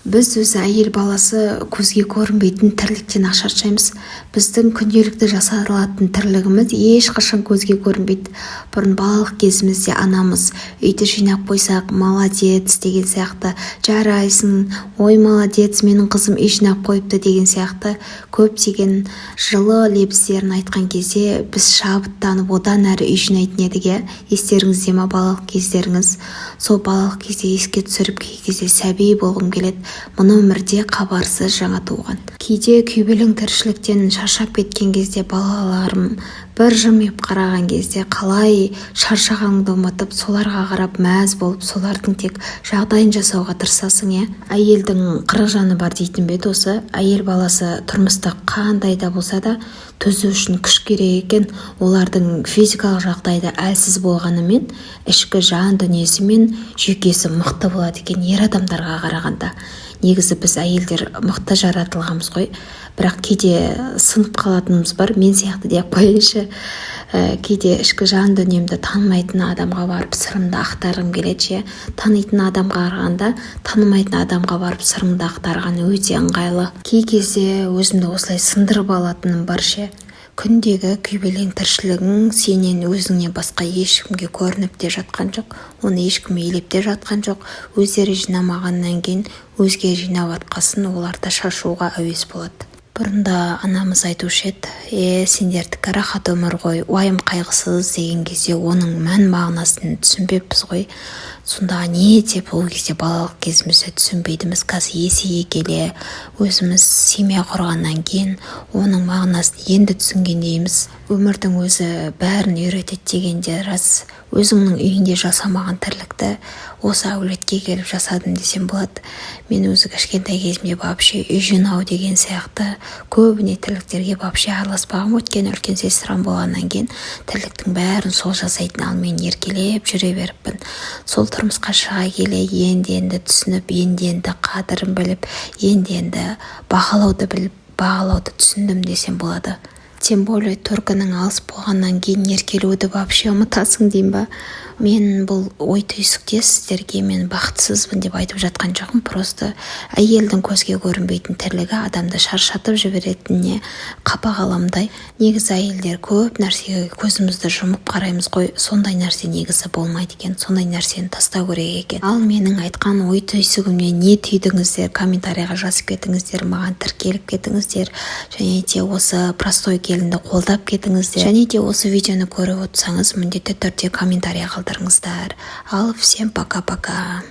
Біз өзі, әйел баласы, көзге көрінбейтін тірліктен ақ шаршаймыз. Біздің күнделікті жасалатын тірлігіміз ешқашан көзге көрінбейді. Бұрын балалық кезімізде анамыз үйді жинап қойсақ, «Молодец» деген сияқты, «Жарайсың, ой, молодец, менің қызым үй жинап қойыпты» деген сияқты көптеген жылы лебіздерін айтқан кезде, біз шабыттанып, одан әрі үй жинайтын едік, иә. Естеріңізде ма балалық кездеріңіз? Сол балалық кезде еске түсіріп, кей кезде сәби болғым келеді, мына өмірде хабарсыз жаңа туған. Кейде күйбелең тіршіліктен шаршап кеткен кезде, балаларым бір жымиып қараған кезде, қалай шаршағаныңды ұмытып, соларға қарап мәз болып, солардың тек жағдайын жасауға тырысасың, иә. Әйелдің 40 жаны бар дейтін бе еді? Осы әйел баласы тұрмыста қандай да болса да төзу үшін күш керек екен. Олардың физикалық жағдайда әлсіз болғанымен, ішкі жан дүниесі мен жүйкесі мықты болады екен ер адамдарға қарағанда. Негізі біз, әйелдер, мықты жаратылғанбыз ғой, бірақ кейде сынып қалатынымыз бар. Мен сияқты деп қояйыншы. Кейде ішкі жан дүниемді танымайтын адамға барып сырымды ақтарғым келеді ше. Танитын адамға қарағанда танымайтын адамға барып сырыңды ақтарған өте ыңғайлы. Кей кезде өзімді осылай сындырып алатыным бар ше. Күндегі күйбелең тіршілігің сенен, өзіңнен басқа ешкімге көрініп те жатқан жоқ, оны ешкім елеп те жатқан жоқ. Өздері жинамағаннан кейін, өзге жинап жатқасын, олар да шашуға әуес болады. Бұрында анамыз айтушы еді: «Е, сендердікі рахат өмір ғой, уайым қайғысыз» деген кезде, оның мән мағынасын түсінбеппіз ғой. Сонда не деп ол кезде балалық кезімізде түсінбейтінбіз. Қазір есейе келе, өзіміз семья құрғаннан кейін, оның мағынасын енді түсінгендейміз. Өмірдің өзі бәрін үйретеді деген де рас. Өзіңнің үйіңде жасамаған тірлікті осы әулетке келіп жасадым десем болады. Мен өзі кішкентай кезімде вообще үй жинау деген сияқты көбіне тірліктерге вообще араласпағанмын, өйткені үлкен сестрам болғаннан кейін тірліктің бәрін сол жасайтын, ал мен еркелеп жүре беріппін. Сол тұрмысқа шыға келе енді енді түсініп, енді енді қадірін біліп, енді енді бағалауды біліп, бағалауды түсіндім десем болады. Тем более төркінің алыс болғаннан кейін еркелеуді вообще ұмытасың деймін ба. Мен бұл ой түйсікте сіздерге мен бақытсызбын деп айтып жатқан жоқпын. Просто әйелдің көзге көрінбейтін тірлігі адамды шаршатып жіберетініне қапа қаламдай. Негізі әйелдер көп нәрсеге көзімізді жұмып қараймыз ғой. Сондай нәрсе негізі болмайды екен, сондай нәрсені тастау керек екен. Ал менің айтқан ой түйсігімнен не түйдіңіздер? Комментарийға жазып кетіңіздер, маған тіркеліп кетіңіздер және де осы простой келінді қолдап кетіңіздер. Және де осы видеоны көріп отырсаңыз, міндетті түрде комментарий қалдырыңыздар. Ал всем пока пока.